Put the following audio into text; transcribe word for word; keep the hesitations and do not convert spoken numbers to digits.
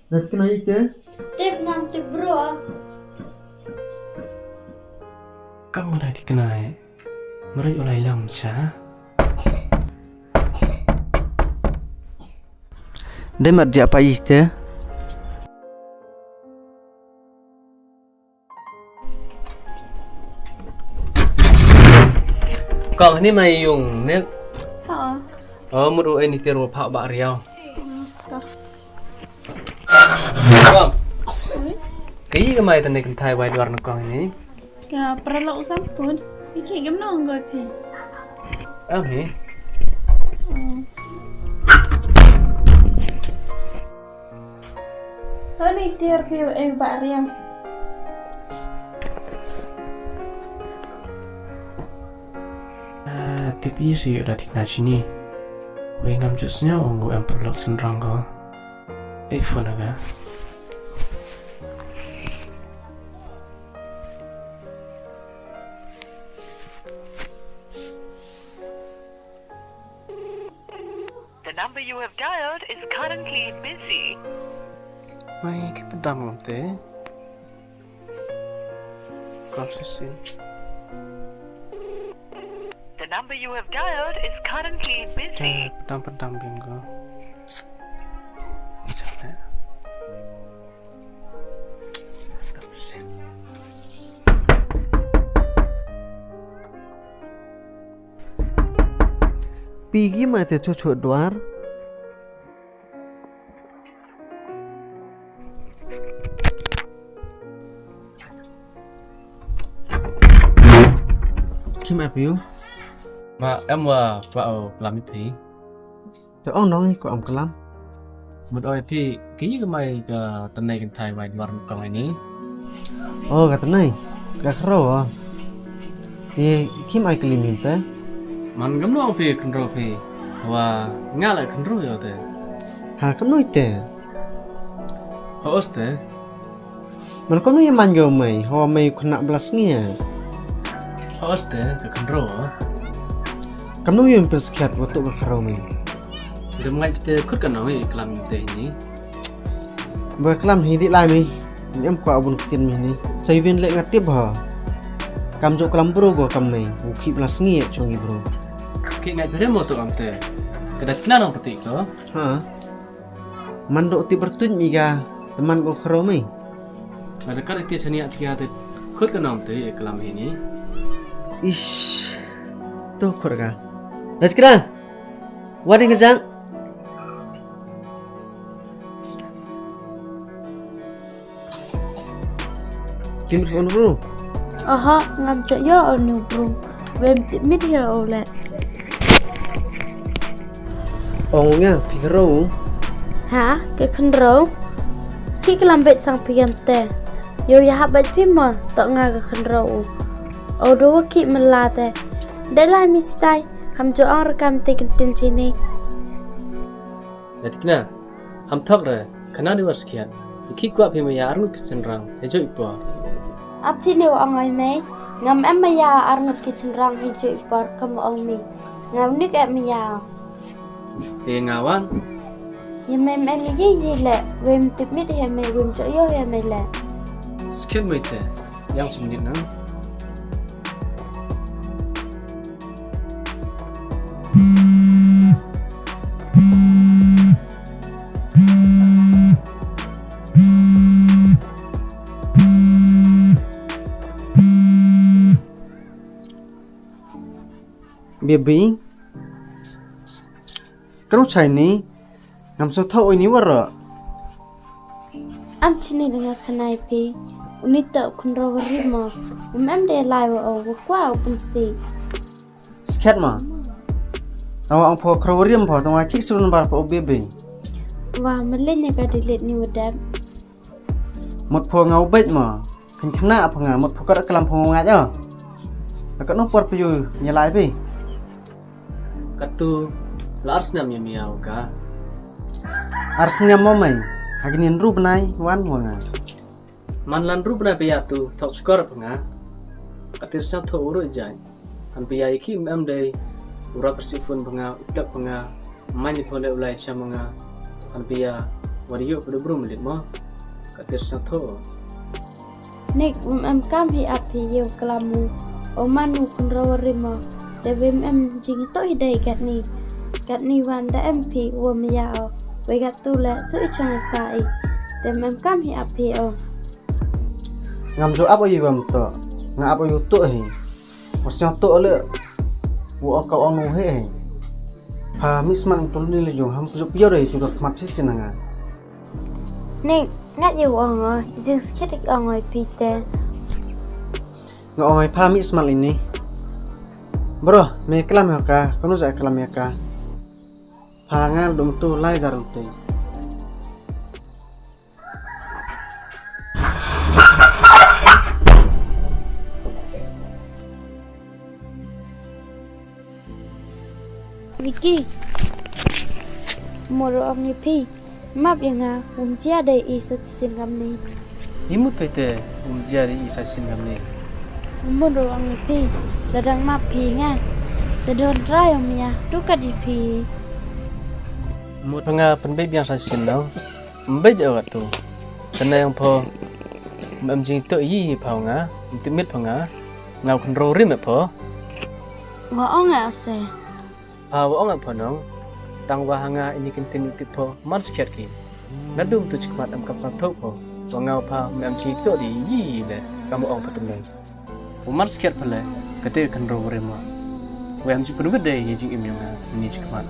Na tikna ite? Tip nam tip bro. Kam na tikna e. Mari ulai lang sa. Dei mat dia pa ite. Kong, ni mai yung ne? Ha. Oh, mut u e ni tiar wa pha ba riau. Kong. Kayi ka mai tane kan thai wai dwar na kong ni. Ka paralok u sampun. Iki gam nong goi phi. Am hi. Hmm. Toni tiar phi e ba riam. Ah, tip i si da tikna chini. Wei ngam ju sñiaw ong u em paralok chynrang ko. Ei phone aga. The number you have dialed is currently busy. Mai ki padam ngam te. Call receive. The number you have dialed is currently busy. Te padam padam bing ko. Chale. Phi ki ma te chu chu dwar. Ki ma phi u? Ma em wa kwah o klam i phi. Te ong nong i kwah ong klam. Mut oi phi, ki ka mai ka tanai kan thai wai dwar kong ini. Oh, ka tanai. Ka khraw. Te ki mai klim hin te. Man gam nong phi khynraw phi. Wa nga la khynraw yo te. Ha, kam noi te. Ho os te. Man ko noi man yo mai, ho mai khna blas ngi ya. Ho os te, ka khynraw. Kam noi yo pil skhiat wa tu ka khraw mai. Dem ngai phi te khut ka nong i klam te ni. Ba klam hi di lai mi. Em kwah bun ktien mi ni. Sa i win le nga tip ha. Kam jo klam bro go kam mi. U khi blas ngi chong i bro. Ki ngai phi re mo to am te. Ka da kna nong pati ko. Ha. Man do tip bertuñ mi ga. Teman ko khraw mi. Ada kar iti chania tia te. Khut ka nong te i klam hi ni. Ish. To khut ka. Da tikna. Wa ding ka jang. Kim phone bro. Aha, ngam cha yo o new bro. Wem tip mit ya o le. Ong nga phi khynraw. Ha, ka khynraw. Ki klam bet sang phi yam te. Yo ya hap bet phi ma, to nga ka khynraw. O do wa ki mala te. De lai mi stai, ham jo ong rakam te kan tin chini. Etikna. Ham thok re, khana ni war skhiat. I khi kwah phi maya arngut ki chynrang, he joi por. Ap chi ni wa ong ai mei, ngam em maya arngut ki chynrang, he joi por, kam ong mi. Ngam nik em maya. Te nga wan. Ye mei em ye ye le, wem tip mit he mei, wem chok yo he mei le. Skhiat mei te, yang sum nit na. Baby. Kano chai ni? Ngam so tho oi ni waro. Am chini da nga khanai phi. Uni ta khynraw wari mo. Um em de lai wa o wa kwah o pynsi. Skhet ma. Awa ang pho khraw wari mo pho tang wa kik surun bar pho o baby. Wa malen ya ka delete ni wa dep. Mut pho nga u beit mo. Khin khna pho nga, mut pho ka klam pho nga ya. Ka no por phi yu nya lai phi. Katu la ar snem ya mia u ka. Ar snem mo mai. Hagin ynru bnai wan mo nga. Man lan ru bnai phi ya tu thok skor pho nga. Katu snem thok uru jai. Han phi ya i ki em dei. Ura persi phone pho nga, utak pho nga. Man i phone dei ulai cha mo nga. Han phi ya Wa da yoh phi da bru malik mo. Ka tir sa tho. Nik, um em kam hi ap hi yow klam u. O man u khynraw rim mo. Te wym em jingtoh hi dei katni. Katni wan da em phi wa maya o. Wei kat tu le su i chang sa i. Te um em kam hi ap hi o. Ngam ju ap o i wam to. Nga ap o yu to hi. Wa sñiaw to le. Wa o ka ong u he hi. Pha mi smat tu ni le jong ham ju pio re ju dok mat si sien nga. Nik, nga yow ong o, jing skit ik ong o i phi te. Nga ong o i pha mi smat ini. Bro, me klam ya ka, kono ja klam ya ka. Pha nga dum tu lai jar u te. Vicky. Moro ong ni phi. Map ya nga, um jia dei i sa chisien kamni. Imut phi te, um jia dei i sa chisien kamni. Moro ong ni phi, da dang map phi nga. Da don trai um ya, tu ka di phi. Mut nga pynbeit biang sa chisien no. Mbeit o tu. Tena yang pho. Em jingtoh i pha nga, em tip mit pha nga. Nga khynraw rim e pho. Wa ong a se. Pha wa ong a pho nong. Tang wa ha nga ini kin tin tip pho man skhiat ki. Na dum tu chikmat em kam sa thoh pho. Wa nga pha em jingtoh di i le kam ong pha tu nong. Wa man skhiat pha le, kate khynraw rim wa. Wa em ju pynwit de ye jingim yong nga ini chikmat.